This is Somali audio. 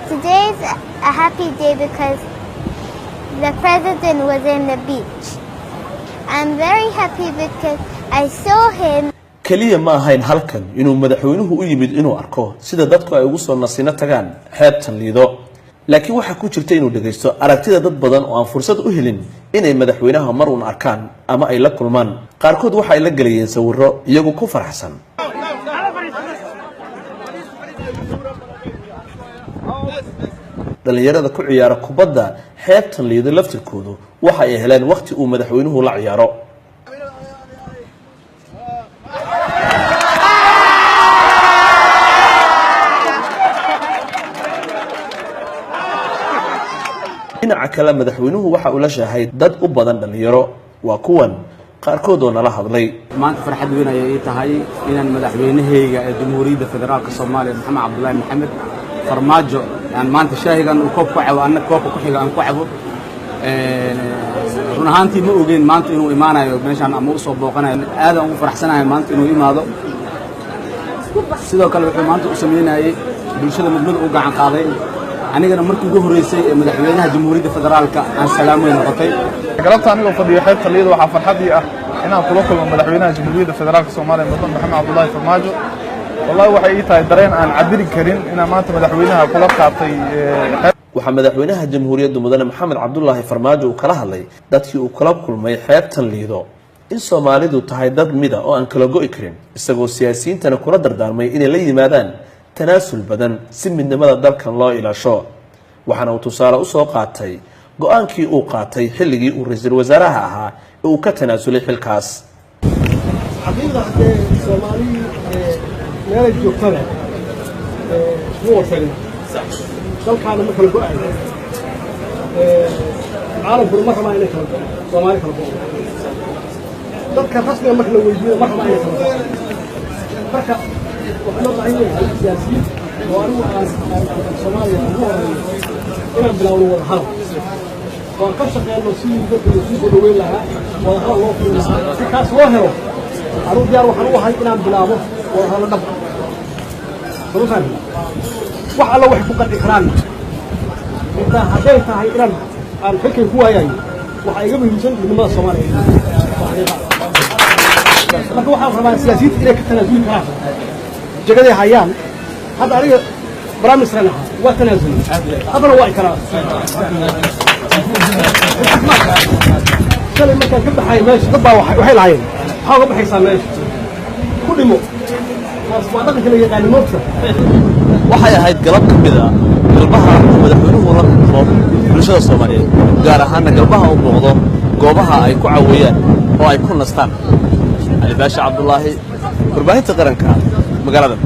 Today is a happy day because the president was in the beach. I'm very happy because I saw him. Keliya ma ahayn halkan inuu madaxweynuhu u yimid inuu arko sida dadku ay ugu soo nasino tagaan xeebtan Liido, laakiin waxaa ku jirta inuu dhegaysto aragtida dad badan oo aan fursad u helin inay madaxweynaha mar uun arkaan ama ay la kulmaan. Qaarkood waxa ay la gelayeen sawirro iyagu ku faraxsan. Dhallinyarada ku ciyaara kubadda xeebtan Liido laftirkoodu waxa ay heleen wakhti uu madaxweynuhu la ciyaaro. Dhinaca kale, madaxweynuhu waxa uu la shaahay dad u badan dhallinyaro. Waa kuwan qaarkood oo nala hadlay. Maanta farxad weyn ayay ii tahay inaan madaxweynahayga ee Jamhuuriyadda Federaalka Soomaaliya, Maxamed Cabdulaahi Maxamed Farmaajo, aan maanta shaahigan uu koob ku cabo, anna koobka ku xiga aan ku cabo. Run ahaantii ma ogeyn maanta inuu imaanayo meeshaan ama u soo booqanayo. Aadaan ugu faraxsanahay maanta inuu imaado. Sidoo kale wuxuu maanta u sameynayey bulshada midmada u gacan qaaday. Anigana markii ugu horreysay ee madaxweynaha Jamhuuriyadda Federaalka aan salaamay noqotay. Galabta anigoo fadhiyo xeebta Liida, waxaa farxadii ah inaan kula kulmo madaxweynaha Jamhuuriyadda Federaalka Soomaaliya, Mudan Maxamed Cabdullaahi Farmaajo. Wallahi waxay ii tahay dareen aan cabiri karin inaan maanta madaxweynaha kula qaatay. Waxaa madaxweynaha jamhuuriyaddu, Mudane Maxamed Cabdulaahi Farmaajo, uu kala hadlay dadkii uu kala kulmay xeebtan Liido in Soomaalidu tahay dad mida oo aan kala go'i karin, isagoo siyaasiyiintana kula dardaarmay inay la yimaadaan tanaasul badan si midnimada dalkan loo ilaasho. Waxaana uu tusaale usoo qaatay go-aankii uu qaatay xilligii uu ra-iisul wasaaraha ahaa ee uu ka tanaasulay xilkaas. Xaqiiqda haddee Soomaali meelay joogtana ma wasanin, dalkaana ma kala go'ayo, caalamkuna ma rabaa inay kala go'o, Soomaali kala go'o. Dadka rasmiga marka la weydiiyo ma rabaa inay kala go'o. Marka waxaa loo baahan yahay siyaasiyiin oo anigu aan Soomaaliya ugu horeeyo inaan bilaawno wada hadal oo aan ka shaqeyno sidii dadka laisuu soo dhaweyn lahaa, wada hadal loo furi lahaa. Si kaas loo helo, anugu diyaar waxaan u ahay inaan bilaabo wada hadallo dhab. Soo fahmi? Wax alla waxay ku qanci karaan intaa hadday tahay inaan aan xilkay ku waayayo, waxaa iga muhiimsan midnimada Soomaaliya. Marka waxaan rabaa siyaasiyiinta inay ka tanaasuli karaan jagaday hayaan. Hadda aniga prime minister ahaa, waa tanaasulay, haddana waa karaa. Shalay markaan ka baxay meesha, dad baa waxay lahaayeen, "Maxaa uga baxaysaa meesha? Ku dhimo." Taas waa dhaqanka la yaqaani, moogta. Waxay ahayd galab ka mid a galbaha uu madaxweynuhu la kulmo bulshada Soomaaliyeed, gaar ahaana galbaha uu booqdo goobaha ay ku caweeyaan oo ay ku nastaan. Cali Baasha Cabdulaahi, Warbaahinta Qaranka, magaalada.